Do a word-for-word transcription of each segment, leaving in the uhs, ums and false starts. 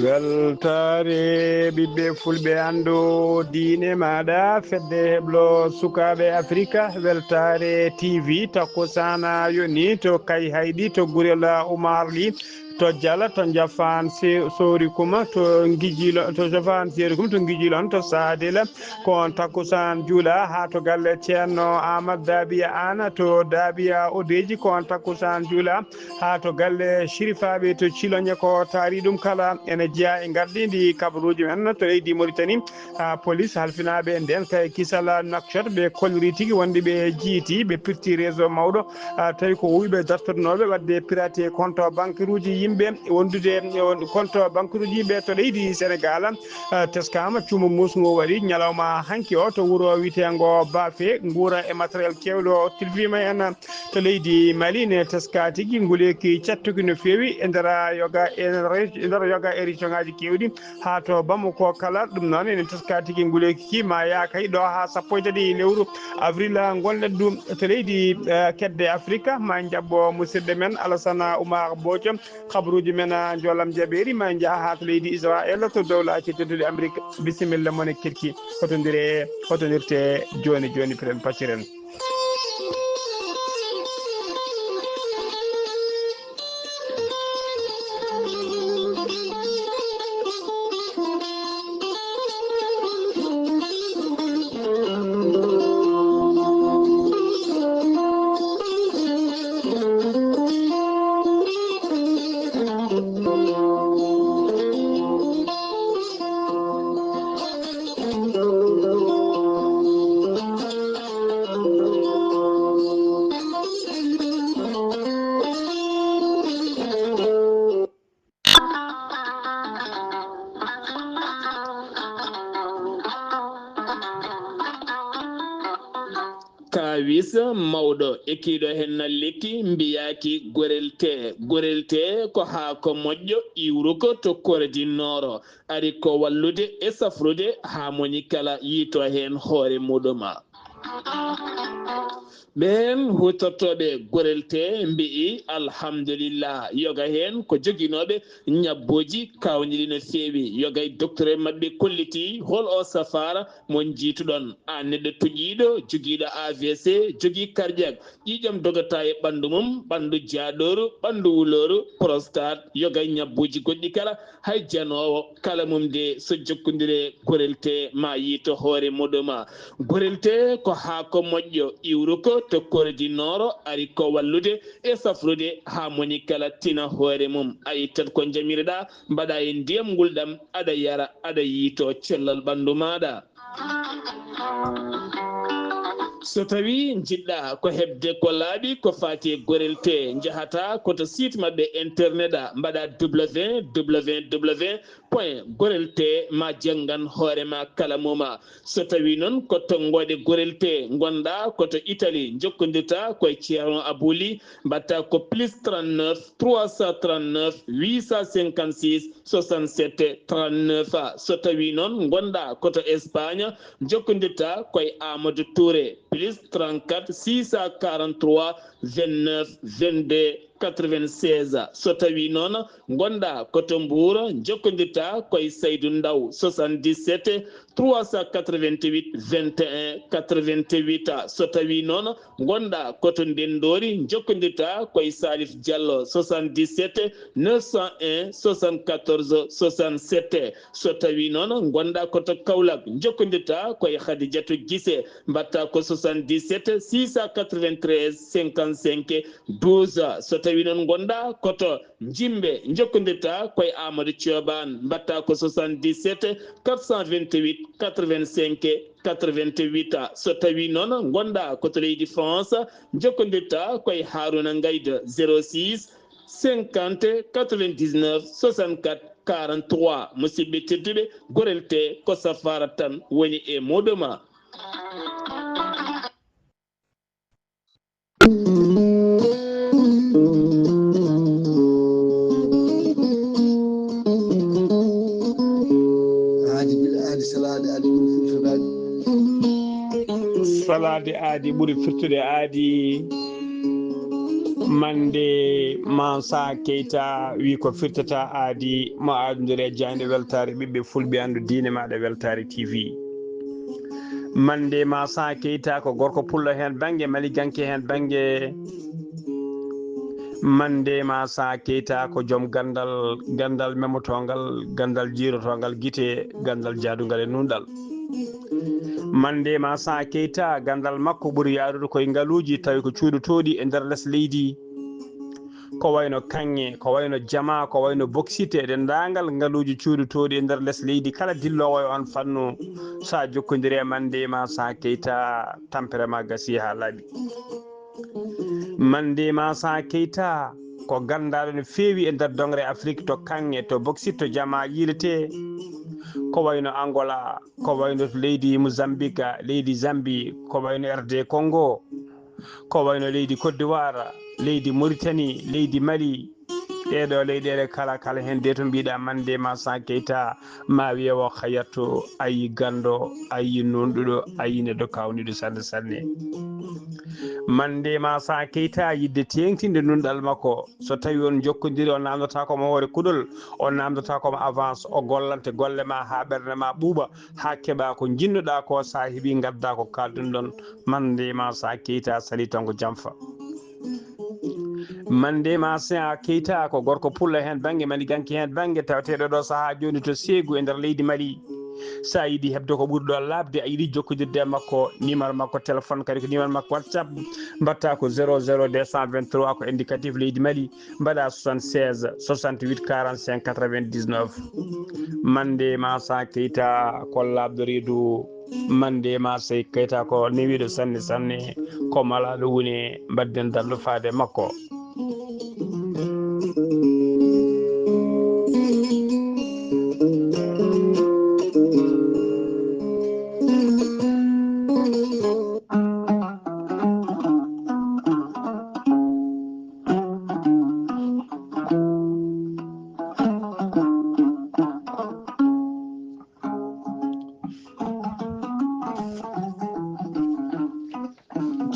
Weltaare ɓiɓɓe fulɓe, anndo diine maaɗa, fedde heblo sukaaɓe Afrika, Weltaare T V, takkusaana yoni to Kayhayɗi, to Gurel Umarli, to Jala, to Njafaan Se-, Soori Kuma, to Ngijilo, to Njafaan Seeri Kuma, to Ngijilon, to Saadela, ko on takkusaan juula haa to galle Ceerno Aamadu Daabiya Aana, to Daabiya Odeeji, ko on takkusaan juula haa to galle Sirifaaɓe to Ciloñe, ko taari ɗum kala ene jeyaa e ngardiindi kabaruuji men to leydi Moritani. Haa polis halfinaaɓe ndeen kay kisal Nouakchott, ɓe kolliri tigi wonde ɓe jiiti, ɓe pirti réseau mawɗo, ah, tawi ko wuyɓe dartotonooɓe waɗde pirater compte banqueruuji yimɓe, wondude e on compte banqueruuji yimɓe to leydi Sénégal. Ah, teskaama cuumu muusngu waɗi ñalawma hanki o to wuro wiyeteengo Baafe, nguura e matériel keewɗo tilfiima en to leydi Mali. Ne teskaa tigi nguleeki cattuki no feewi e nder yoga, e nder, e nder yoga e région ŋaaji keewɗi haa to Bamako kala. Ɗum noon ene teskaa tigi nguleeki ki ma yaakay ɗo haa sappo e tati lewru avril ngonɗen ɗum to leydi, eh, kedde Afrika. Ma en njaɓɓo musidɗo men Alassane Oumar Bothio. Kabaruuji men, ah, njoolam jaɓeeri, ma en njah haa to leydi Israel, to dowlaaji tedduɗi Amerik. Bisimilla mon e kirki. Hotondire, hotondirte jooni jooni, piren pacciren. Kaawis mawɗo ekkiiɗo heen na lekki mbiyaaki gorel tee. Gorel tee ko haako moƴƴo iwruko to Kore di Nooro. Ari ko wallude e safrude haa moñi kala yiito heen hoore muɗum. Ɓeen huutortooɓe gorel tee mbi'i alhamdulillah, yoga heen ko joginooɓe ñabbuuji kaawniiɗi no feewi. Yoga e docteur maɓɓe kollitii hol o safaara mo njiituɗon. Aan neɗɗo toƴiiɗo, jogiiɗo A V C, jogii cardiaque, ƴiiƴam dogata e ɓanndu mum, ɓanndu jaaɗooru, ɓanndu wulooru, prostate, yoga e ñabbuuji goɗɗi kala, hay janoowo kala mum de so jokkondire gorel tee ma yiito hoore muɗum. Gorel tee ko haako moƴƴo iwruko to Kore di Nooro, ari ko wallude e safrude haa moñi kala tina hoore mum. A ittat ko njamiroɗaa, mbaɗaa e ndiyam ngulɗam, aɗa yara, aɗa yiito cellal ɓanndu maaɗa. So tawii njiɗɗaa ko heɓde ko laaɓi ko faati e gorel tee, njahataa ko to site maɓɓe internet, mbaɗaa W W W point gorel tee ma janngan hoore ma kala mum. So tawii noon ko tonngooɗe gorel tee ngonɗaa ko to Italie, njokkondirtaa ko e Ceerno Abuli, mbaɗtaa ko plus trente-neuf trois cent trente-neuf huit cent cinquante-six soixante-sept trente-neuf. So tawii noon ngonɗaa ko to Espagne, njokkondirtaa ko e Amadou Touré, plus trente-quatre six cent quarante-trois vingt-neuf vingt-deux quatre-vingt-seize. So tawii noon ngonɗaa ko to Mbuur, njokkondirtaa ko e Saydu Ndaw, soixante-dix-sept trois cent quatre-vingt-huit vingt et un quatre-vingt-huit. So tawii noon ngonɗaa ko to Ndenndoori, njokkondirtaa ko e Salif Diallo, soixante-dix-sept neuf cent un soixante-quatorze soixante-sept. So tawii noon ngonɗaa ko to Kaolack, njokkondirtaa ko e Khadijatou Guissé, mbaɗtaa ko soixante-dix-sept six cent quatre-vingt-treize cinquante-cinq douze. So tawii noon ngonɗaa ko to Jimbe, njokkondirtaa ko e Amadou Thioban, mbaɗtaa ko soixante-dix-sept quatre cent vingt-huit quatre-vingt-cinq quatre-vingt-huit. So tawii noon ngonɗaa ko to leydi France, njokkondirtaa ko e Harouna Ngaïda, zéro six cinquante quatre-vingt-dix-neuf soixante-quatre quarante-trois. Musidɓe tedduɓe, gorel tee ko safaara tan woni e muɗum. Salaade aadi ɓuri firtude aadi. Mande Mansa Keita wi ko firtata aadi mo aadundiri e jaaynde weltaare ɓiɓɓe fulɓe anndu diine maaɗa weltaare T V. Mande Mansa Keita ko gorko pullo heen bannge, maliganke heen bannge. Mande Mansa Keita ko joom ganndal, ganndal memotongal, ganndal jiirotongal gite, ganndal jaadungal e nunɗal. Mande Mansa Keita, ganndal makko ɓuri yaarude koye ngaluuji, tawi ko cuuɗotooɗi e nder les leydi. Ko wayno kaŋŋe, ko wayno jama, ko wayno boksit e denndaangal ngaluuji cuuɗotooɗi e nder les leydi. Kala dilloowo e on fannu, so a jokkondiri e Mande Mansa Keita, tampere ma gasi haa laaɓi. Mande Mansa Keita ko ganndaaɗo no feewi e nder doŋre Afrik, to kaŋŋe, to boksit, to jama yiiletee. Ko wayno Angola, ko wayno to leydi Mozambique, leydi Zambie, ko wayno R D Congo, ko wayno leydi Côte d'Ivoire, leydi Mauritanie, leydi Mali. Ɗeeɗo leyɗeele kala, kala heen de to mbiɗa Mande Mansa Keita, ma wiye wo hayatto, ayi ganndo, ayi nunɗuɗo, ayi neɗɗo kawniɗo sanne sanne. Mande Mansa Keita, yiɗde teeŋtinde nunɗal makko, so tawi on jokkondiri, o namdotaako mo hoore kuɗol, o namdotaako mo avance, o gollante golle ma haa ɓernde ma ɓuuɓa, haa keɓa ko njiɗnoɗa ko, sa heɓi ngadda ko kalɗun ɗon. Mande Mansa Keita sali tan ko jamfa. Mande Mansa Keita ko gorko pullo heen bannge, maliganke heen bannge, taweteeɗo ɗo sahaa jooni to Seegu e nder leydi Mali. So a yiɗi heɓde ko ɓuri ɗo laaɓde, a yiɗi jokkondirde e makko, numéro makko téléphone kadi ko numéro makko WhatsApp, mbaɗta ko zéro zéro deux cent vingt-trois, ko indicatif leydi Mali, mbaɗa soixante-seize soixante-huit quarante-cinq quatre-vingt-dix-neuf. Mande Mansa Keita ko laaɓɗo reedu. Mande Mansa Keita ko newiiɗo sanne sanne, ko malaaɗo woni, mbadden dallo faade makko.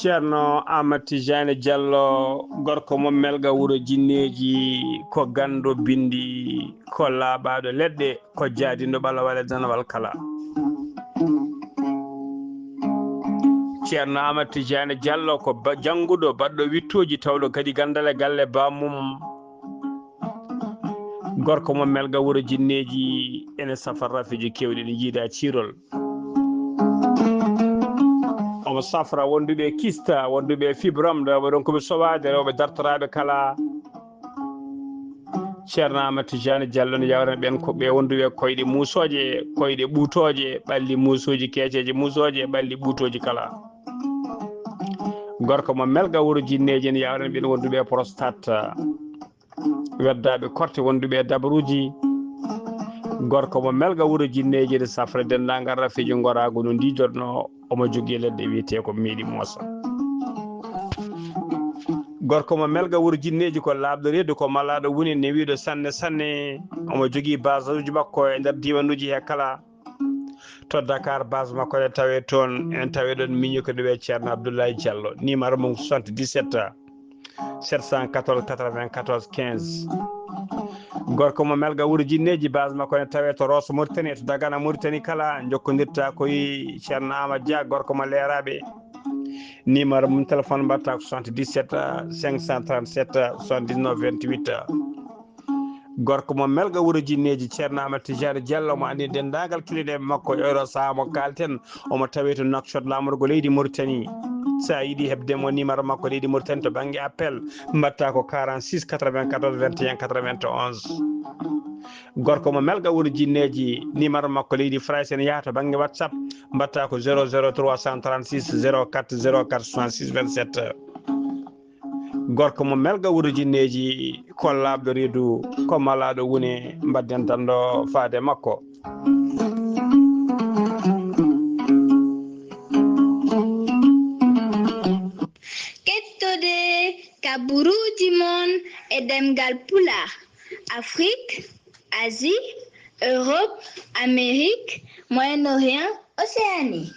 Ceerno Aamadu Tijaani Jallo, gorko mo Melga wuro Jinneeji, ko ganndo binndi, ko laaɓaaɗo leɗɗe, ko jaadinɗo ɓalawal e danawal kala. Ceerno Aamadu Tijaani Jallo ko ba-, jannguɗo, baɗɗo wiɗtooji, tawɗo kadi ganndal e galle bammum. Gorko mo Melga wuro Jinneeji, ene safra rafiiji keewɗi ɗi njiida ciirol. Omo safra wonduɓe kista, wonduɓe fibrom, rewɓe ronkuɓe sowaade, rewɓe dartoraaɓe kala. Ceerno Aamadu Tijaani Jallo ne yawrana ɓeen ko ɓe wonduɓe koyɗe muusooje, koyɗe ɓuutooje, ɓalli muusuuji, keeceeje muusooje, ɓalli ɓuutooji kala. Gorko mo Melga wuro Jinneeji ne yawrana ɓeen wonduɓe prostate. Weddaaɓe korte wonduɓe e dabaruuji. Gorko mo Melga wuro Jinneeji ene safra denndaangal rafiiji ngoraagu no ndi jotno, omo jogii leɗɗe wiyetee ko miiɗi moosa. Gorko mo Melga wuro Jinneeji ko laaɓɗo reedu, ko malaaɗo woni newiiɗo sanne sanne, omo jogii base uji makko e nder diiwanuuji he kala. To Dakar, base makko ne tawee toon, en tawee ɗoon miñi ko ɗo wiyee Ceerno Abdoulaye Diallo, numéro mum soixante-dix-sept sept cent quatorze quatre-vingt-quatorze quinze. Gorko mo Melga wuro Jinneeji, base makko ne tawee to Rosso Mauritanie, to Dagana Mauritanie kala, jokkondirta ko e Ceerno Amadou Dia, gorko mo Leeraaɓe. Numéro mum téléphone mbaɗta ko soixante-dix-sept cinq cent trente-sept soixante-dix-neuf vingt-huit. Gorko mo Melga wuro Jinneeji, Ceerno Amadou Tijaani Diallo, mo anndi denndaangal kilineeɓe makko e oɗo sahaa mo kaalten, omo tawee to Nouakchott, laamorgo leydi Mauritanie. So a yiɗi heɓde mo, numéro makko leydi Mauritanie to bannge appel, mbaɗta ko quarante-six quatre-vingt-quatorze vingt et un quatre-vingt-onze. Gorko mo Melga wuro Jinneeji, numéro makko leydi France ene yaha to bannge WhatsApp, mbaɗta ko zéro zéro trois cent trente-six zéro quatre zéro quatre soixante-six vingt-sept. Gorko mo Melga wuro Jinneeji, ko laaɓɗo reedu, ko malaaɗo wune, mbadden tan ɗo faade makko. Kettode kaburuuji mon e ɗemngal Pulaar, Afrik, Asie, Europe, Amérique, Moyen-Orient, Océanie.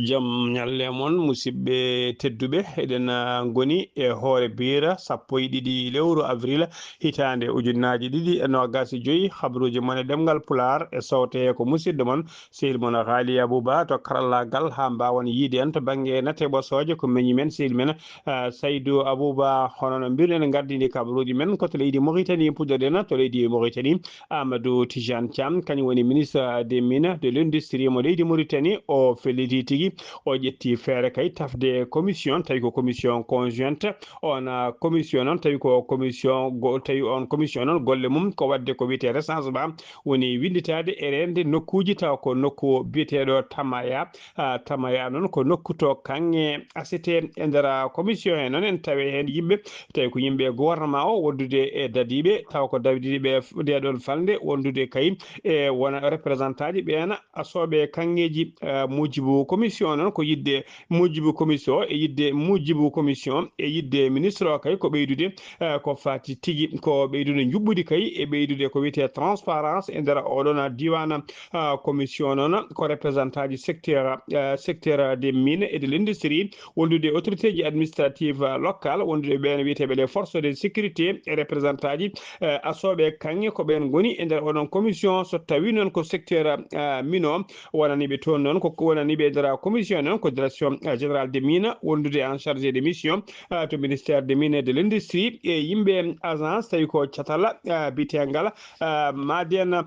Jam ñalle mon, musidɓe tedduɓe. Eɗen, ah, ngoni e hoore biira sappo e ɗiɗi lewru avril hitaande ujunnaaji ɗiɗi e noogas e joyi. Habruuji mon e ɗemngal Pulaar e sowte he ko musidɗo mon, sehil mon Haali Abuba to karallaagal, haa mbaawan yiide en to bannge nate ɓosooje ko meñi men, sehil men, ah, Saydu Abuba. Hono no mbiruɗen, gardini kabruuji men ko to leydi Mauritanie, puɗɗoɗen to leydi Mauritanie. Amadou Tijane Thiam, kañum woni ministre des mines, de l'industrie mo leydi Mauritanie. O felliti tigi, o ƴetti feere kay tafde commission, tawi ko commission conjointe. On, ah, commission noon, tawi ko commission go-, tawi on commission noon golle mum ko waɗde ko wiyetee recensement, woni winnditaade e reende nokkuuji, tawa ko nokku biyeteeɗo Tamaya. Ah, Tamaya noon ko nokku to kaŋŋe A C T. E nder, ah, commission he noon en tawi heen yimɓe, tawi ko yimɓe gouvernement o, wondude e dadiiɓe, tawa ko dadiiɓe f-, nde ɗoon falnde, wondude kay e wona représentant ji ɓeen asooɓe kaŋŋeeji, ah, muujibu commission noon ko yiɗde muujibu commission e yiɗde muujibu commission e yiɗde ministre o kay ko ɓeydude, ah, ko fati tigi ko ɓeydude njuɓɓudi kay e ɓeydude ko wiyetee transparence e nder oɗon diiwaan. Ah, commission noon ko représentant ji secteur, ah, secteur des mines et de l'industrie, wondude autorité ji administrative, ah, locale, wondude ɓeen wiyeteeɓe les forces de sécurité e représentant ji, eh, asooɓe kaŋŋe ko ɓeen ngoni e nder oɗon commission. So tawi noon ko secteur, ah, mino wonaniɓe toon noon, ko wonaniɓe e nder commission noon ko direction, ah, générale des mines, wondude en chargé de mission, ah, to ministère des mines et de l'industrie e yimɓe agence tawi ko catal, ah, bitengal, ah, Maden.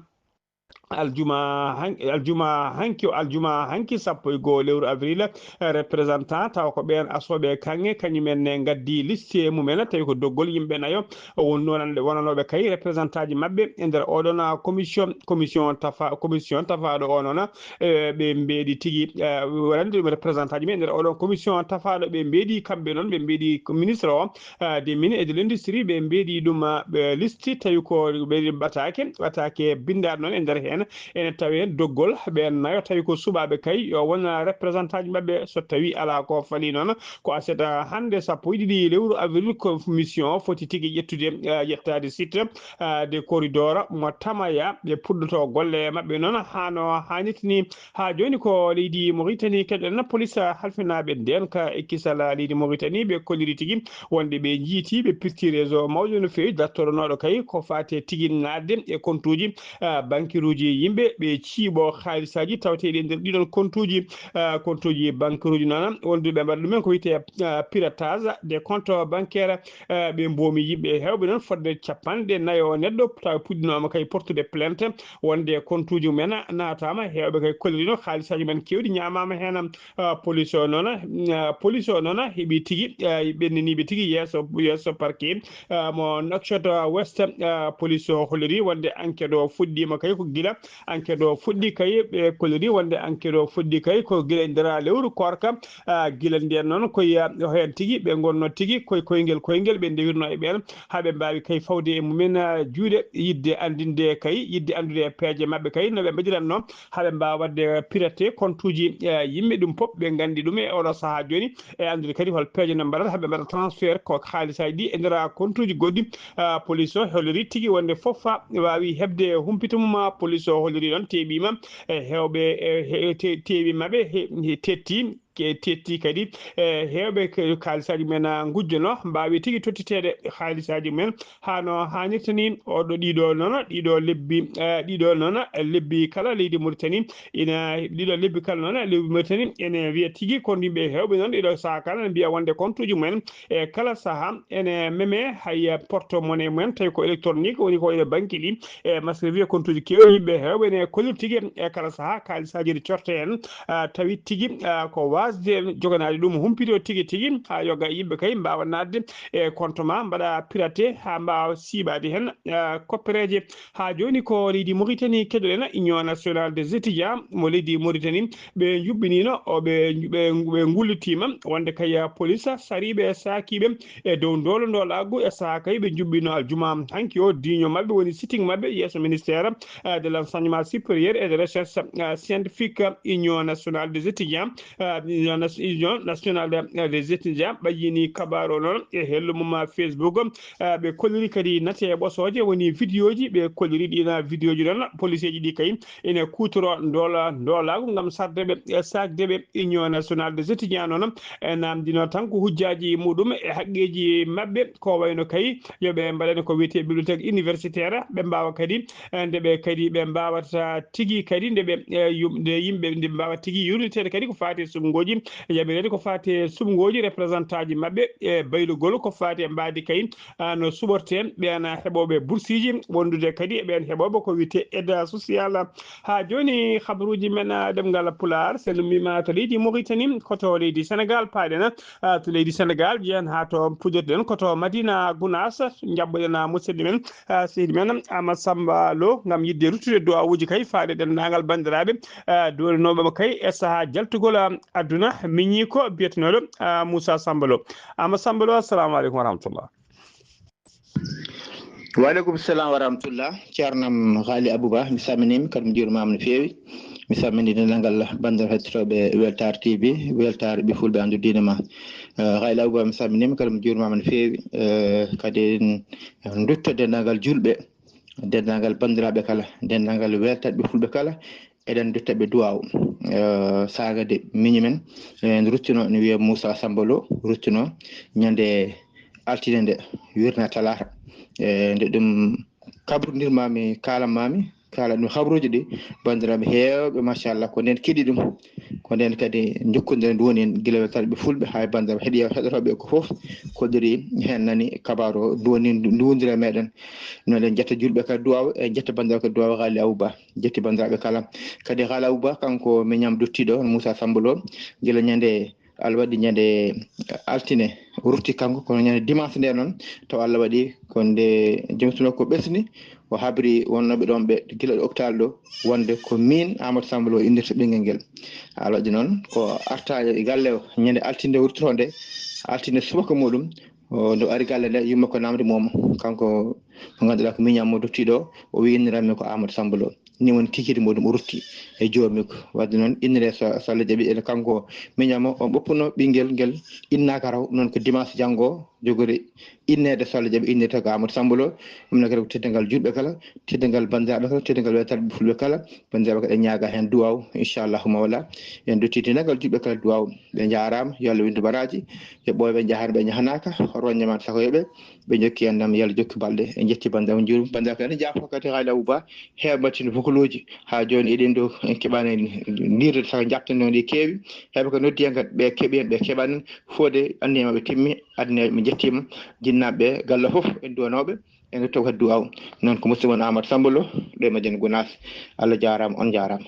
Aljuma han-, aljuma hanki, aljuma hanki sappo e goo lewru avril, eh, représentant tawa ko ɓeen asooɓe kaŋŋe, kañumen ne ngaddi liste mumen, tawi ko doggol yimɓe nayo won-, wonande-, wonanooɓe kay représentant ji maɓɓe e nder oɗon, ah, commission, commission tafa-, commission tafaaɗo o noon, eh, ɓe mbeedi tigi, eh, wonande ɗum représentant ji men e nder oɗon commission tafaaɗo, ɓe mbeedi kamɓe noon, ɓe mbeedi ko ministre o, ah, des mines et de l'industrie, ɓe mbeedi ɗum, ah, ɓe liste, tawi ko ɓe ɓataake, ɓataake binndaaɗo noon e nder heen, ene tawi heen doggol ɓeen nayo, tawi ko suɓaaɓe kay, yo won représentant ji maɓɓe, so tawi alaa ko fali noon, ko aset, ah, hannde sappo e ɗiɗi lewru avril, commission o foti tigi ƴettude, ah, ƴettaade site, ah, de corridor mo Tamaya, ɓe puɗɗoto golle maɓɓe noon, haa no haanirta ni. Haa jooni ko leydi Mauritanie keɗoɗen, police halfinaaɓe ndeen ka e kisal leydi Mauritanie, ɓe kolliri tigi wonde ɓe njiiti, ɓe pirti réseau mawɗo no feewi, dartoronooɗo kay ko faate tigi naatde e kontuuji, ah, bankiruuji yimɓe, ɓe ciiɓo haalisaaji tawteeɗi e nder ɗiɗon kontuuji, ah, kontuuji bankiruuji noon, wondude ɓe mbaɗa ɗumen ko wiyetee, ah, piratage de compte bancaire, ah, ɓe mboomi yimɓe heewɓe noon fodde capanɗe nayo neɗɗo, tawa puɗɗinooma kay portude plainte, wonde kontuuji mumen naataama, heewɓe kay kollirino haalisaaji men keewɗi ñaamaama heen. Ah, police o noon, ah, police o noon heɓi tigi, ah, ɓenniniiɓe tigi yeeso, yeeso parquet, ah, mo Nouakchott Ouest. Ah, police o holliri wonde enquête o fuɗɗiima kay ko gila enquête o fuɗɗi kay, ɓe kolliri wonde enquête o fuɗɗi kay ko gila e nder lewru koorka, ah, gila ndeen noon ko ya-, heen tigi ɓe ngonno tigi koye koyngel koyngel ɓe ndewirno e ɓeen haa ɓe mbaawi kay fawde e mumen, ah, juuɗe, yiɗde anndinde kay, yiɗde anndude e peeje maɓɓe kay no ɓe mbaɗiranno haa ɓe mbaawa waɗde pirate kontuuji, eh, yimɓe. Ɗum fof ɓe nganndi ɗum e oɗo sahaa jooni, e anndude kadi hol peeje no mbaɗata haa ɓe mbaɗa transfert ko haalisaaji ɗi e nder kontuuji goɗɗi. Ah, police o holliri tigi wonde fof waawi heɓde humpito mum. Ah, police o holliri ɗon teeɓiima e heewɓe, e he-, te-, teeɓiima ɓe he-, he-, tetti, ke-, tetti kadi, e heewɓe ke-, haalisaaji men, ah, ngujjono, mbaawi tigi tottiteede haalisaaji men haa no haanirta ni. Oɗo ɗiɗo noon, ɗiɗo lebbi, eh, ɗiɗo noon, lebbi kala leydi Mauritanie, ina, ɗiɗo lebbi kala noon, leydi Mauritanie ene wiya tigi ko yimɓe heewɓe noon, ɗiɗo sahaa kala ne mbiya wonde kontuuji mumen e kala sahaa ene meme hay porte monnaie mumen, tawi ko électronique woni ko e banque ɗi, e masque wiya kontuuji keewɗi, yimɓe heewɓe ne kolliri tigi e kala sahaa kaalisaaji ne corte heen, ah, tawi tigi, ah, ko waasde joganaade ɗum humpito tigi tigi haa yoga yimɓe kay mbaawa naatde e compte ma, mbaɗa pirate haa mbaawa siiɓaade heen, ah, koppereeje. Haa jooni ko leydi Mauritanie keɗoɗen, Union Nationale des Étudiants mo leydi Mauritanie, ɓe njuɓɓiniino, o ɓe, ɓe, ɓe ngullitiima wonde kay police sariiɓe e saakiiɓe e dow ndoolo ndoolaagu e sahaa kay ɓe njuɓɓino aljuma hanki o, diiño maɓɓe woni sitting maɓɓe yeeso ministère, ah, de l'enseignement supérieur et de recherche, ah, scientifique, Union Nationale des Étudiants, ah, Union nas- Union nationale des étudiants ɓayyini kabaru o noon e hello mum Facebook. Ah, ɓe kolliri kadi nate e ɓosooje, woni vidéoji, ɓe kolliri ɗina vidéoji noon, policeji ɗi kay ene kutoro ndoola ndoolaagu ngam sarde ɓe e sakde ɓe. Union nationale des étudiants noon e namdino tan ko hujjaji muɗum e haqqeji maɓɓe, ko wayno kay yo ɓe mbaɗane ko wiyete bibliothèque universitaire, ɓe mbawa kadi e nde ɓe kadi ɓe mbawata tigi kadi nde ɓe e yum- nde yimɓe nde mbawa tigi yurnitede kadi ko fati e subngoji, yamirede ko fati e subngoji représentant ji maɓɓe e baylugol ko fati e mbadi kay, ah, no suɓorte ɓen heɓoɓe bourse ji, wondude kadi e ɓen heɓoɓe ko wiyete aide sociale. Ha joni habaruji men, ah, ɗemngal Pulaar, sen ummima to leydi Mauritanie, ko to leydi Sénégal paɗen, ah, to leydi Sénégal, jeyan ha to puɗɗoɗen ko to Madina Gounass, jabboɗen, ah, musidɗo men, ah, sehil men Amadou Samba Lo ngam yidde ruttude duwawuji kay faade denndaangal banndiraaɓe, ah, duwaninoɓe mo kay e saha jaltugol, ah, aduna, miñi ko biyetenoɗo, ah, Moussa Samba Lo. Amadou Samba Lo, assalamu aleykum wa rahmatullah. Wa aleykum salam wa rahmatullah. Ceernam Haali Abouba, mi salminiima, kadi mi juurimaama no feewi. Mi salmini denndaangal banndiraaɓe heɗotooɓe Weltaare T V, Weltaare ɓe fulɓe anndu diine ma. Eh, Haali Abouba, mi salminiima, kadi mi juurimaama no feewi. Eh, kadi en ndutto denndaangal juulɓe, denndaangal banndiraaɓe kala, denndaangal weltaare ɓe fulɓe kala, eɗen ndutta ɓe duwaaw. Eh, saagade miñi men, en ruttuno, no wiyee Moussa Samba Lo, ruttuno ñande altine nde, wirna talaata. Eh, nde ɗum kabrondirmaami, kaalanmaami, kaala ɗum habruuji ɗi, banndiraaɓe heewɓe, machallah, ko ndeen keɗi ɗum. Ko ndeen kadi njokkondiren ɗum woni en gila weltaare ɓe fulɓe haa e banndiraaɓe heɗi-, heɗotooɓe ko fof, kolliri heen nani kabaaru o, duwani ndu-, nduwondira e meɗen. No eɗen njetta juulɓe kala duwaaw, e njetta banndiraaɓe kala duwaaw Haali Abouba, jetti banndiraaɓe kala. Kadi Haali Abouba, kanko miñam duttiiɗo, Moussa Samba Lo, gila ñande Allah waɗi ñande altine, o rutti kanko, kono ñande dimanche nde noon, taw Allah waɗi ko nde jomtuno ko ɓesni, o habri wonnooɓe ɗoon ɓe gila ɗo hôpital ɗo, wonde ko miin Amadou Samba Lo inndirta ɓinngel ngel. Allah waɗi noon ko arta e galle o, ñande altine nde o ruttotoo nde, altine subaka muɗum, o, nde o ari galle nde, yumma ko namde mooma. Kanko mo ngannduɗaa ko miñam mo duttiiɗo, o wi inndiranmi ko Amadou Samba Lo. Ni woni kikiiɗe muɗum o rutti e joomi ko. Waɗde noon, inniree so, so Allah jaɓi, ene kanko miñam o, o ɓoppuno ɓinngel ngel innaaka raw, noon ko dimanche janngo o jogori inneede so Allah jaɓi, innirta ko Amadou Samba Lo. Ɗum ne kadi ko teddungal juulɓe kala, teddungal banndiraaɓe kala, teddungal weltaare ɓe fulɓe kala, banndiraaɓe kala e ñaaga heen duwaaw, inchallahu mawla. En dutti teddungal juulɓe kala duwaaw. Ɓe njaaraama, yo Allah windu baraaji, yo ɓooyɓe njahar ɓe njahanaaka, roññaman sako yo ɓe, ɓe njokki enɗam, yo Allah jokki balɗe, en njetti banndiraaɓe, en njuurima banndiraaɓe kadi, en njaafo kadi Haali Abouba, heewɓe mbaɗtino fokoluuji, haa jooni eɗen ɗo, en keɓaani nirde saka njaɓten noon ɗi keewi, heewɓe kadi noddi en kadi, ɓe keɓi en, ɓe keɓaani en, fode anniya maɓɓe timmi, aduna ɓe njettiima, jinnaaɓe ɓe, galle fof en duwanooɓe, en rutto kadi duwaaw, noon ko musidɗo mon Amadou Samba Lo, ɗo e Madina Gounass, Allah jaaraama, on njaaraama.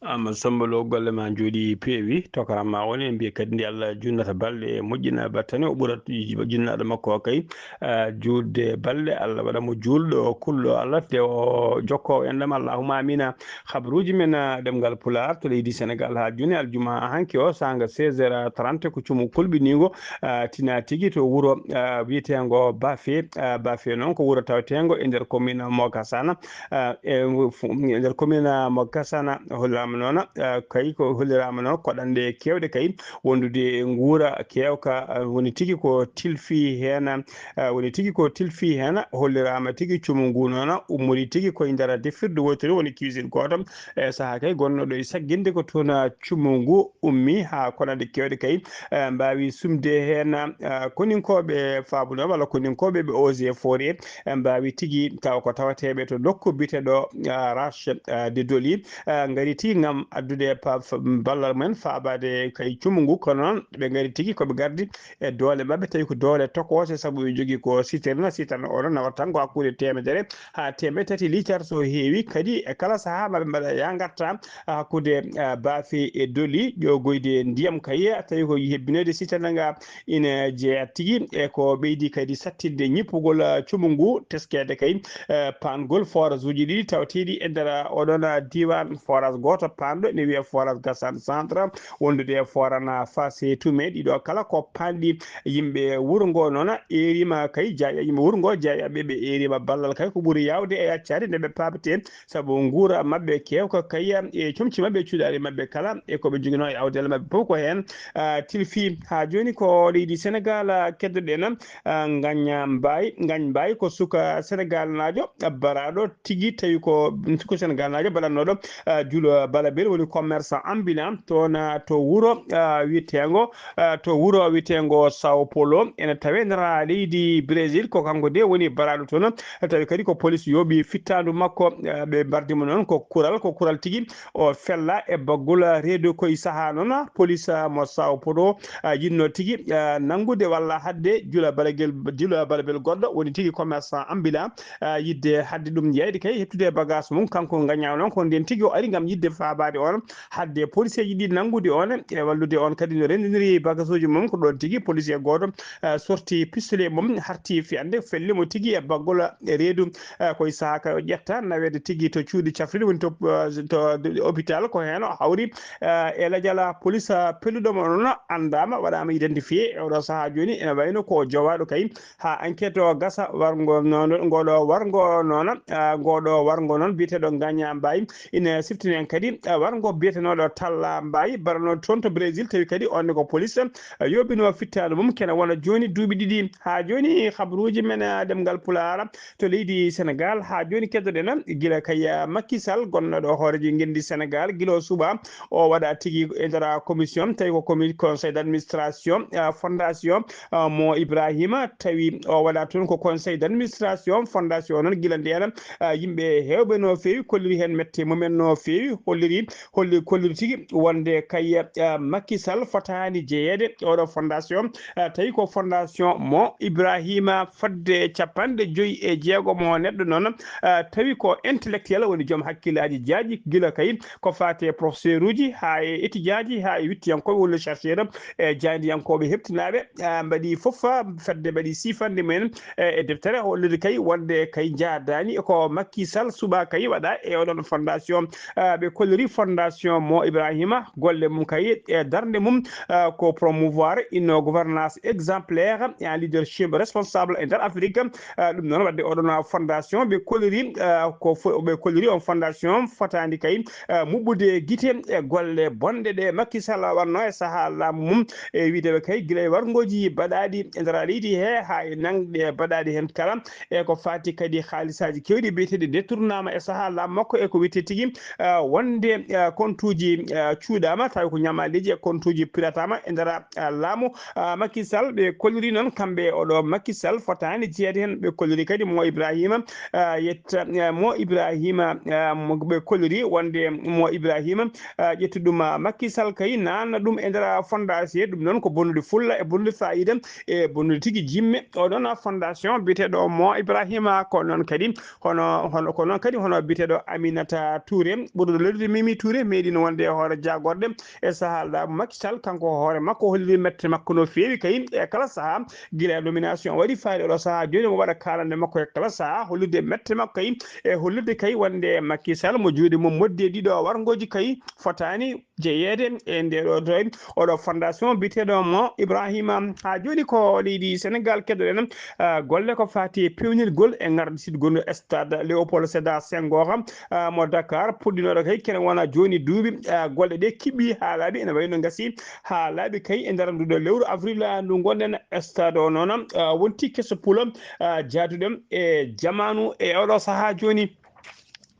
Amadou Samba Lo, golle ma njooɗi peewi, tokaram ma on, en mbiye kadi nde Allah junnata balɗe, moƴƴina battane, o ɓura jinnaaɗo makko o kay, ah, juutde balɗe, Allah waɗa mo juulɗo, kulɗo Allah, te o jokkoowo enɗam, allahumma amina. Habaruuji men, ah, ɗemngal Pulaar to leydi Senegaal haa jooni, aljuma hanki o, saanga seize heures trente, ko cumu kulɓiniingo, ah, tina tigi to wuro, ah, wiyeteengo Bafe, ah, Bafe noon ko wuro taweteengo e nder commune Mokasana, ah, e fu-, e nder commune Mokasana, holliraama noon, ah, kay ko holliraama noon koɗanɗe keewɗe kay wondude e nguura keewka, ah, woni tigi ko tilfi heen, ah, woni tigi ko tilfi heen, holliraama tigi cumu ngu noon ummori tigi koye nder defirdu wootiri woni cuisine gooto, e sahaa kay gonnooɗo e sagginde ko toon, ah, cumu ngu ummi haa koɗanɗe keewɗe kay, eh, mbaawi sumde heen, eh, koninkooɓe faabunoo walla koninkooɓe ɓe eaux et forêt, eh, mbaawi tigi tawa ko tawateeɓe to nokku biyeteeɗo, eh, Rache, eh, de Doli, eh, ngari tigi ngam addude pa-, fa-, ballal mumen faabaade kay cumu ngu, kono noon ɓe ngari tigi ko ɓe ngardi e doole maɓɓe, tawi ko doole tokoose, sabu ɓe njogii ko citerne, citerne o noon nawata tan ko hakkunde teemedere haa teemedde tati liitar so heewi, kadi e kala sahaa maɓe mbaɗa ya ngarta hakkunde, ah, baafe e doli ƴogoyde ndiyam kay, tawi ko hebbinoyde citerne nga ina jeeya tigi e ko ɓeydi kadi sattinde ñippugol, ah, cumu ngu, teskede kay, eh, pangol forage uji ɗiɗi tawteeɗi e nder oɗon, ah, diiwaan, forage gooto Panɗo ene wiyee forage Gassane Centre, wondude e forana Fass e Toumé. Ɗiɗo kala ko panɗi. Yimɓe wuro ngo noon eerima kay, jaaƴa, yimɓe wuro ngo jaaƴa ɓe, ɓe eerima ballal kay ko ɓuri yaawde e accade nde ɓe paabete, sabu nguura maɓɓe keewka kay e comci maɓɓe, cuɗaari maɓɓe kala e ko ɓe njoginoo e awdele maɓɓe fof ko heen, ah, tilfi. Haa jooni ko leydi Senegaal, ah, keddoɗen, ah, Ngagne Mbaye. Ngagne Mbaye ko suka Senegaal naajo, ah, baraaɗo tigi, tawi ko suka Senegaal naajo baɗannooɗo, ah, julo balabel, woni commerçant ambulant toon, ah, to wuro, ah, wiyeteengo, ah, to wuro wiyeteengo Sao Paulo, ene tawee nder leydi Brésil. Ko kanko de woni baraaɗo toon, tawi kadi ko police yooɓi fittaandu makko, ah, ɓe mbardi mo noon ko kural, ko kural tigi. O fella e baggol reedu. Koye sahaa noon, police, ah, mo Sao Paulo, ah, yiɗno tigi, ah, nanngude walla haɗde jula balagel, jula balabel goɗɗo, woni tigi commerçant ambulant, ah, yiɗde haɗde ɗum yeyde kay, heɓtude bagage mum. Kanko Ngagne noon ko ndeen tigi o ari ngam yiɗde faabaade on, haɗde policeeji ɗi nanngude on e wallude on kadi no renndiniri bagasuuji mum. Ko ɗoon tigi policier gooto, ah, sorti pistolet mum, harti fiyande, felli mo tigi e baggol reedu. Eh, koye sahaa kay o ƴetta naweede tigi to cuuɗi cafrirɗi, woni to, eh, to hôpital. Ko heen o hawri, eh, e lajal police, eh, pelluɗo mo noon anndaama, waɗaama identifié e oɗo sahaa jooni. Ene wayno ko o jowaaɗo kay haa enquête o gasa. Warngo noon, ngoɗo warngo noon, eh, ngoɗo warngo noon biyeteeɗo Ngagne Mbaye ina siftini en kadi, eh, warngo biyetenooɗo Talla Mbaye, barano toon to Brésil, tawi kadi on ne ko police, eh, yooɓino fittaandu mum, kene wona jooni duuɓi ɗiɗi. Haa jooni, habruuji men, eh, ɗemngal Pulaar to leydi Senegaal. Haa jooni, keddoɗen gila kay, eh, Macky Sall, gonnooɗo hooreejo ngenndi Senegaal, gila o suɓaa, o waɗa tigi e nder commission, tawi ko commi-, conseil d'administration, eh, fondation, eh, mo Ibrahima, tawi o waɗa toon ko conseil d'administration fondation noon. Gila ndeen, eh, yimɓe heewɓe no feewi kolliri heen mette mumen no feewi, holliri, holli, kolliri tigi wonde kay, eh, Macky Sall fotaani jeyeede e oɗo fondation, eh, tawi ko fondation mo Ibrahima. Fodde capanɗe joyi e jeegom o neɗɗo noon, eh, tawi ko intellectuel, woni joom hakkillaaji jaaƴi, gila kay ko faati e professeur uji haa e étudiant ji haa e wiɗtiyankooɓe walla chercheur, e jaayndiyankooɓe heɓtinaaɓe, eh, mbaɗi fof, ah, fedde mbaɗi siifande mumen, eh, e deftere, hollude kay wonde kay njaadaani e ko Macky Sall suɓaa kay waɗa e oɗon fondation. Ah, ɓe kolliri fondation mo Ibrahima, golle mum kay e darnde mum, ah, ko promouvoir une gouvernance exemplaire et un leadership responsable e nder Afrique. Ah, ɗum noon waɗde oɗon fondation ɓe kolliri, ah, ko fo-, ɓe kolliri on fondation fotaani kay, ah, muɓɓude gite e golle bonɗe ɗe Macky Sall waɗno e sahaa laamu mum. E wiide ɓe kay gila e warngooji baɗaaɗi e nder leydi he haa e nangɗe baɗaaɗi heen kala, e ko faati kadi haalisaaji keewɗi biyeteeɗi détournaama e sahaa laamu makko, e ko wiyetee tigi, ah, wonde, ah, kontuuji, ah, cuuɗaama, tawi ko ñamaaleeji e kontuuji pirataama e nder, ah, laamu, ah, Macky Sall. Ɓe kolliri noon kamɓe oɗo Macky Sall fotaani jeyeede heen. Ɓe kolliri kadi mo Ibrahima, ah, yetta, ah, mo Ibrahima, ah, mo ɓe kolliri wonde mo Ibrahima, ah, ƴetta ɗum, ah, Macky Sall kay naatna ɗum e nder fondation. Ɗum noon ko bonnude fulla e bonnude faayiida e bonnude tigi jimme. Oɗon fondation biyeteeɗo mo Ibrahima, ko noon kadi hono, hono, ko noon kadi hono biyeteeɗo Aminata Touré, ɓurɗo lelnude Mimi Touré, meeɗiino wonde e hoore jaagorɗe e sahaa laamu Macky Sall. Kanko hoore makko holliri mette makko no feewi kay e kala sahaa, gila e nomination waɗi fayde oɗo sahaa jooni, mo waɗa kaalande makko e kala sahaa, hollude mette makko kay e hollude kay wonde Macky Sall mo juuɗe mum moddi e ɗiɗo warngooji kay fotaani jeyeede e nde ɗo, to oɗo fondation biyeteeɗo mo Ibrahima. Haa jooni ko leydi Senegaal keddoɗen, ah, golle ko faati e peewnirgol e ŋarditgol stade Léopold Sédar Senghor, ah, mo Dakar, puɗɗinooɗo kay kene wona jooni duuɓi, ah, golle ɗe kiɓɓi haa laaɓi, ene wayi no ngasi haa laaɓi kay e nder nduɗo lewru avril, ah, ndu ngonɗen. Stade o noon, ah, wonti keso pulo, ah, jaaduɗo e jamaanu e oɗo sahaa jooni.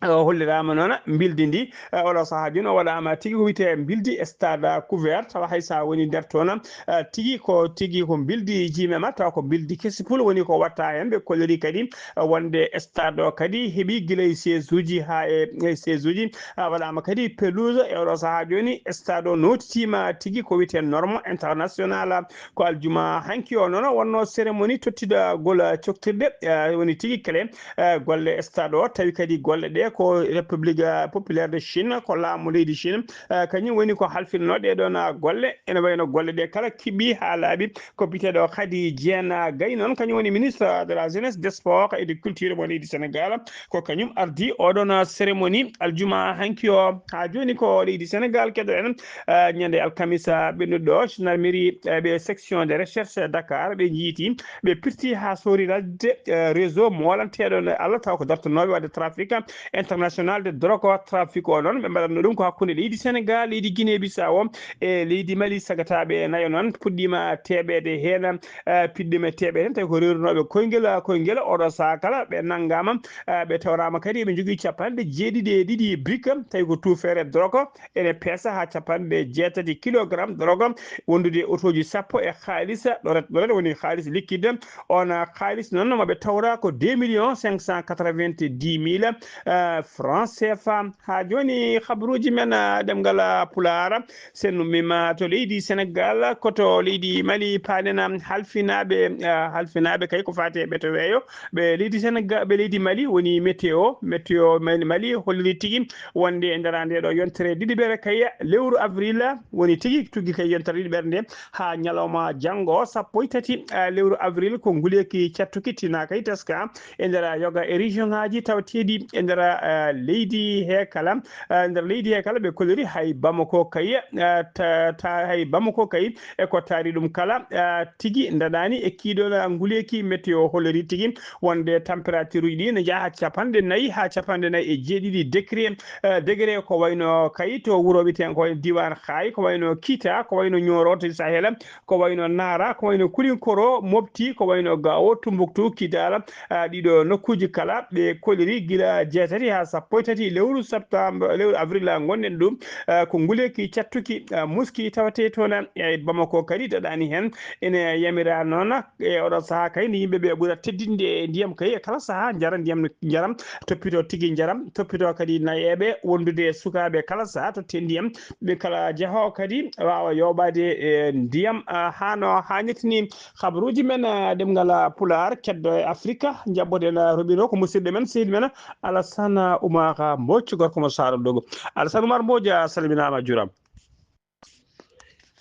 O holliraama noon mbildi ndi, eh, oɗo sahaa jooni o waɗaama tigi ko wiyetee mbildi stade couvert, tawa hay so a woni nder toon, eh, tigi ko, tigi ko mbildi jiime ma, tawa ko mbildi kesipul woni ko watta heen. Ɓe kolliri kadi, eh, wonde stade o kadi heɓi gila e siège uji haa e, e siège uji, eh, waɗaama kadi pelouse. E oɗo sahaa jooni stade o nootitiima tigi ko wiyetee norme international. Ko aljuma hanki o noon wonnoo cérémonie tottidagol coktirɗe, eh, woni tigi clé, eh, golle stade o, tawi kadi golle ɗe ko République Populaire de Chine, ko laamu leydi Chine, eh, kañum woni ko halfinno ɗee ɗoon, ah, golle. Ene wayno golle ɗe kala kiɓi haa laaɓi. Ko biyeteeɗo Khady Diène, ah, Gaye noon, kañum woni ministre de la Jeunesse, des Sports et de Culture mo leydi Sénégal. Ko kañum ardi oɗon, ah, cérémonie aljuma hanki o. Haa jooni ko leydi Sénégal keɗoɗen, ah, ñande alkamisa ɓennuɗo, gendarmerie, eh, ɓe section de recherche Dakar, ɓe njiiti, ɓe pirti haa soori ladde, eh, réseau moolanteeɗo nde Allah, taw ko dartanooɓe waɗde trafic international de drogue. Trafic o noon, ɓe mbaɗatno ɗum ko hakkunde leydi Sénégal, leydi Guinée Bissau e leydi Mali. Sagataaɓe nayo noon puɗɗiima teɓeede heen, eh, puɗɗiima teɓeede heen, tawi ko rewrinooɓe koyngel, koyngel. Oɗo sahaa kala ɓe nanngaama, eh, ɓe tawraama kadi ɓe njogii capanɗe jeeɗiɗi e ɗiɗi brique, tawi ko tuufeere drogue, ene peesa haa capanɗe jeetati kilogramme drogue, wondude e otooji sappo e haalis ɗoret ɗoret, woni haalis liquide. On haalis noon mo ɓe tawra ko deux millions cinq cent quatre-vingt-dix mille, euh, francs C F A. Haa jooni, habruuji men, ah, ɗemngal, ah, Pulaar, so en ummiima to leydi Sénégal, ko to leydi Mali paaɗen, ah, halfinaaɓe, ah, halfinaaɓe kay ko faati e ɓeto weeyo. Ɓe leydi Sénégal, ɓe leydi Mali woni météo, météo Mali, Mali holliri tigi wonde e nder ndee ɗo yontere ɗiɗiɓere kay lewru avril woni tigi tuggi kay yontere ɗiɗiɓere nde haa ñalawma janngo sappo e tati, eh, lewru avril ko nguleeki cattuki tina kay teska e nder yoga e région ŋaaji tawateeɗi e nder, eh, leydi he kala, eh, nder leydi he kala ɓe kolori hay Bamako kay, eh, ta, ta, hay Bamako kay e ko taari ɗum kala, eh, tigi ndaɗaani e kiiɗoon nguleeki météo hollori tigi wonde température uji ɗi ne njaha capanɗe nayi haa capanɗe nayi e jeeɗiɗi degré, eh, degré ko wayno kay to wuro wiyeteengo ko diiwaan Haay, ko wayno Kita, ko wayno Nioro to Sahel, ko wayno Nara, ko wayno Koulinkoro, Mopti, ko wayno Gao, Tumbuktu, Kidal, ah, ɗiɗo nokkuuji kala ɓe koliri gila jeetati haa sappo e tati lewru septembre, lewru avril ngonɗen ɗum, ah, ko nguleeki cattuki, ah, muski tawetee toon e Bamako kadi daɗaani heen. Ene yamira noon e oɗo sahaa kay nde yimɓe ɓe ɓura teddinde e ndiyam kay e kala sahaa njara ndiyam, njaram, toppito tigi njaram, toppito kadi nayeeɓe wondude e sukaaɓe kala sahaa totte ndiyam, ɓe kala jahoowo kadi waawa yooɓaade e ndiyam, ah, haa no haanirta ni. Habruuji men, ah, ɗemngal, ah, Pulaar, keddo e Afrika, njaɓɓoɗen, ah, roɓino ko musidɗo men, sehil men, Alassane Oumar Mbodj, gorko mo Saara Dogo. Alassane Oumar Mbodj, a salminaama, a juuraama.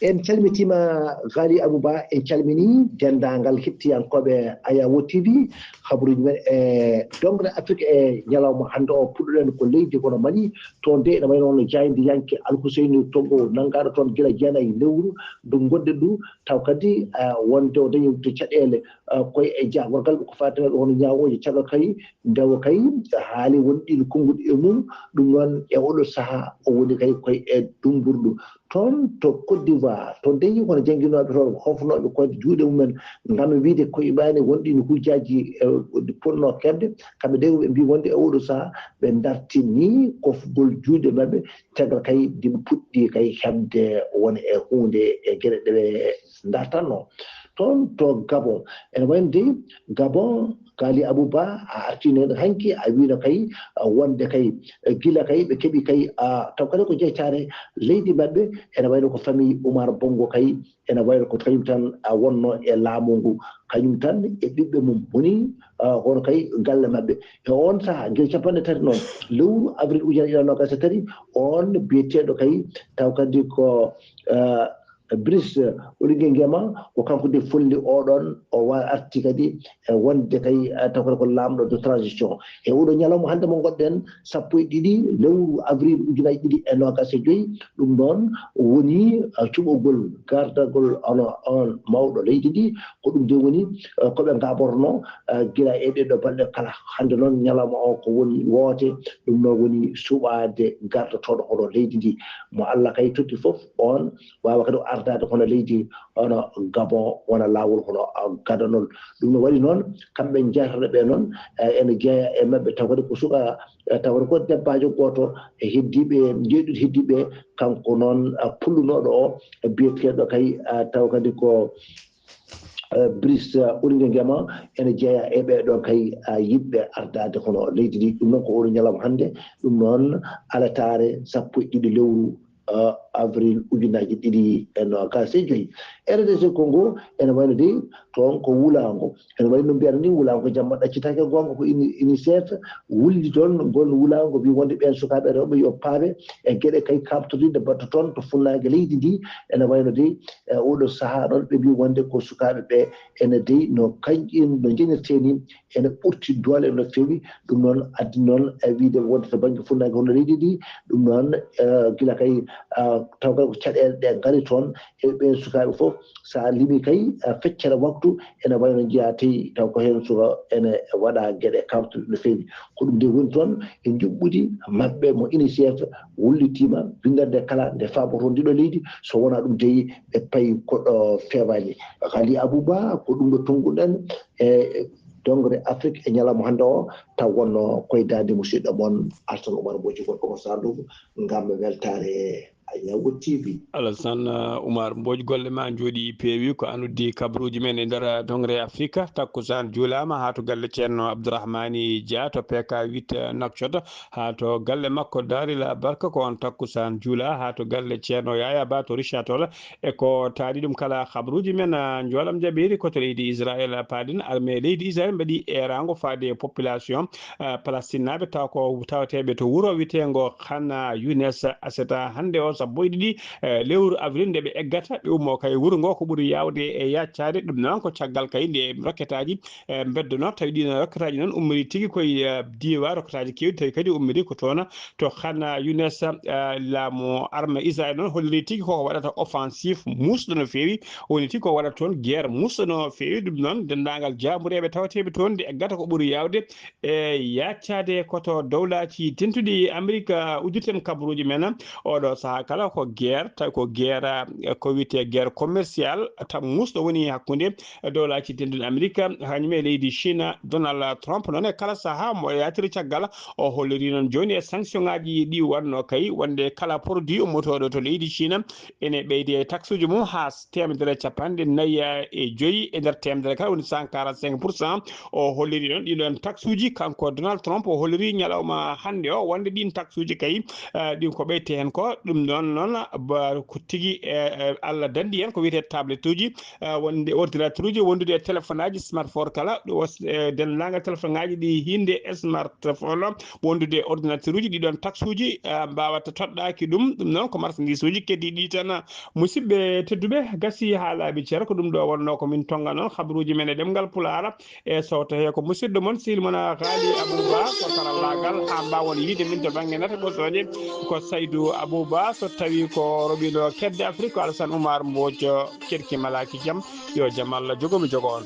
En calmitiima, Ghali Abou Ba, en calminii denndaangal heɗtiyankooɓe Ayawo T V, habruuji men e dongre Afrique e ñalawma hannde o. Puɗɗoɗen ko leydi kono Mali, toon de ene wayno no jaayndiyanke Alhuseyni Togo nanngaaɗo toon gila jeenayi lewru ndu ngonɗen ndu, taw kadi, ah, wonde o dañi to caɗeele, ah, koye e jaagorgal ko faati e hono ñaawooje caggal kay, ndewa kay, haali won ɗiin konnguɗi e mum, ɗum noon e oɗo sahaa o woni kay koye e dummburdu. Toon to Côte d'Ivoire, to dañi kono jannginooɓe toon hofnooɓe koyɗe juuɗe mumen, ngam wiyde ko ibaani won ɗiin hujjaaji, e, ɗi potnoo keɓde, kamɓe de ɓe mbii wonde e oɗo sahaa ɓe ndartinii kofgol juuɗe maɓɓe, caggal kay nde ɓe puɗɗii kay heɓde won e huunde e geɗe ɗe ɓe ndartatnoo. Toon to Gabon, ene wayno dey Gabon, Ghali Abou Ba, a artiino heen hanki, a wiino kay, a, wonde kay, e, gila kay ɓe keɓi kay, a, taw kadi ko jeytaare leydi maɓɓe, ene wayno ko famille Oumar Bongo kay, ene wayno ko kañum tan, a, wonno e laamu ngu, kañum tan e ɓiɓɓe mum woni, a, hono kay galle maɓɓe. E oon sahaa, gila capanɗe tati noon, lewru avril ujunere e noogaas e tati, oon biyeteeɗo kay, taw kadi ko, a, Brice Oligui Nguema, ko kanko de folli oɗon, o wa-, arti kadi e wonde kay, eh, taw kadi ko laamɗo de transition. E oɗo ñalawma hannde mo ngonɗen, sappo e ɗiɗi lewru avril ujunaaji ɗiɗi e noogaas e joy, ɗum noon woni, eh, cuɓogol gardagol hono on mawɗo leydi ndi. Ko ɗum de woni, eh, ko ɓe ngaborno, eh, gila e ɗeɗo balɗe kala. Hannde noon ñalawma o ko woni woote, ɗum noon woni suɓaade gardotooɗo hono leydi ndi. Mo Allah kay totti fof, on waawa kadi o ardaade hono leydi, hono Gabon, wona laawol hono, ah, gadanol. Ɗum no waɗi noon, kamɓe jeetati ɓe noon, eh, ene jeeya e maɓɓe, taw kadi ko suka, eh, taw kadi ko debbaajo gooto e heddiiɓe, jeeɗiɗo heddiiɓe, kanko noon, ah, pullunooɗo o, biyeteeɗo kay, ah, taw kadi ko, eh, Brice, ah, Oligui Nguema, ene jeeya e ɓee ɗoon kay, ah, yiɗɓe ardaade hono leydi ndi. Ɗum noon ko oɗo ñalawma hannde, ɗum noon alataare sappo e ɗiɗi lewru avril ujunaaji ɗiɗi e noogaas e joyi. R D C Congo ene wayno dey toon ko wulaango. Ene wayno mbiyata ni wulaango jamma ɗaccitaake, goonga ko ini- UNICEF wulli toon ngol wulaango, mbi wonde ɓeen sukaaɓe rewɓe yo paaɓe e geɗe kay kaɓtorɗe mbaɗta toon to funnaange leydi ndi. Ene wayno dey e oɗo sahaa ɗon ɓe mbi wonde ko sukaaɓe ɓe ene dey no kañƴi no njeñirtee ni ene ɓurti doole no feewi. Ɗum noon addi noon e wiyde wonde to bannge funnaange hono leydi ndi, ɗum noon eh, gila kay ah, taw kay ko caɗeele ɗe ngari toon e ɓeen sukaaɓe fof. So a limi kay ah, feccere waktu ene wayno njiyaa tey taw ko heen suka ene waɗa geɗe kawtuɗe no feewi. Ko ɗum nde woni toon e njuɓɓudi maɓɓe mo UNICEF wullitiima, binndannde kala nde faabo toon ndiɗo leydi, so wonaa ɗum dey ɓe payi koɗo feewaani. Kali Abouba, ko ɗum ɗo tonnguɗen e dongre Afrique e ñalawma hannde o, taw wonno koye daande musidɗo mon Alsan Oumar Mboji gonɗo ko Sardou ngam weltaare Ñawgo T V. Alassane Oumar Mbodj, golle ma njooɗi peewi. Ko an uddi kabaruuji men e nder dongre Afrika. Takkusaan juulaama haa to galle Ceerno Abdourahmani Dia to P K huit Nouakchott, haa to galle makko Daarila Barka, ko on takkusaan juula, haa to galle Ceerno Yaya Ba to Richard Toll. E ko taari ɗum kala kabaruuji men, ah, njoolam jaɓeeri ko to leydi Israel paaɗen. Armée leydi Israel mbaɗi eeraango faade population ah, Palestinnaaɓe taw ko tawateeɓe to wuro wiyeteengo Khan Younes Aseta hannde o sappo e ɗiɗi eh, lewru avril nde ɓe eggata, ɓe ummoo kay wuro ngo ko ɓuri yaawde e yaccaade. Ɗum noon ko caggal kay nde rokketaaji eh, mbeddono, tawi ɗiin rokketaaji noon ummori tigi koye eh, diiwaan, rokketaaji keewɗi tawi kadi ummori ko toon to Khan Younes. Eh, laamu armée Israel noon holliri tigi koko waɗata offensive muusɗo no feewi, woni tigi ko waɗata toon guerre muusɗo no feewi. Ɗum noon denndaangal jaambureeɓe tawateeɓe toon nde eggata ko ɓuri yaawde e yaccaade ko to Dowlaaji Dentuɗi Amerik. Uddirten kabaruuji men oɗo sahaa kala ko guerre, tawi ko guerre eh, ko wiyetee guerre commercial tan muusɗo woni hakkunde Dowlaaji Dentuɗi Amerik kañum e leydi Chine. Donald Trump noon e kala sahaa mo yaatiri caggal o holliri noon jooni e sanction ŋaaji ɗi wonno kay wonde kala produit ummotooɗo to leydi Chine ene ɓeydi e taxuuji mum haa teemedere e capanɗe nayi e joyi e nder teemedere kala, woni cent quarante-cinq pour cent. O holliri noon ɗiɗon taxuuji, kanko Donald Trump o holliri ñalawma hannde o wonde ɗiin taxuuji kay eh, ɗin ko ɓeyte heen ko. Ɗum noon noon ba ko tigi eh, eh, Allah danndi heen ko wiyetee tablettuuji eh, wonde ordinateuruuji wondude e téléphone aji smartphone kala ɗo was- eh, denndaangal téléphone aji ɗi hinnde e smartphone wondude e ordinateuruuji. Ɗiɗon taxuuji eh, mbaawata toɗɗaaki ɗum. Ɗum noon ko marchandise uji keddiiɗi tan. Musidɓe tedduɓe, gasi haa laaɓi cer, ko ɗum ɗo wonnoo ko min tonnganoo kabaruuji men e ɗemngal Pulaar. E sowto he ko musidɗo mon, sehil mon Haali Abouba, ko karallaagal, haa mbaawon yiyde min to bannge nate ɓosooje, ko Saydu Abouba, so tawii ko roɓiiɗo kedde Afrik, ko Alassane Oumar Mbodj, keɗki malaaki jam, yo jam Allah jogo mi jogo on.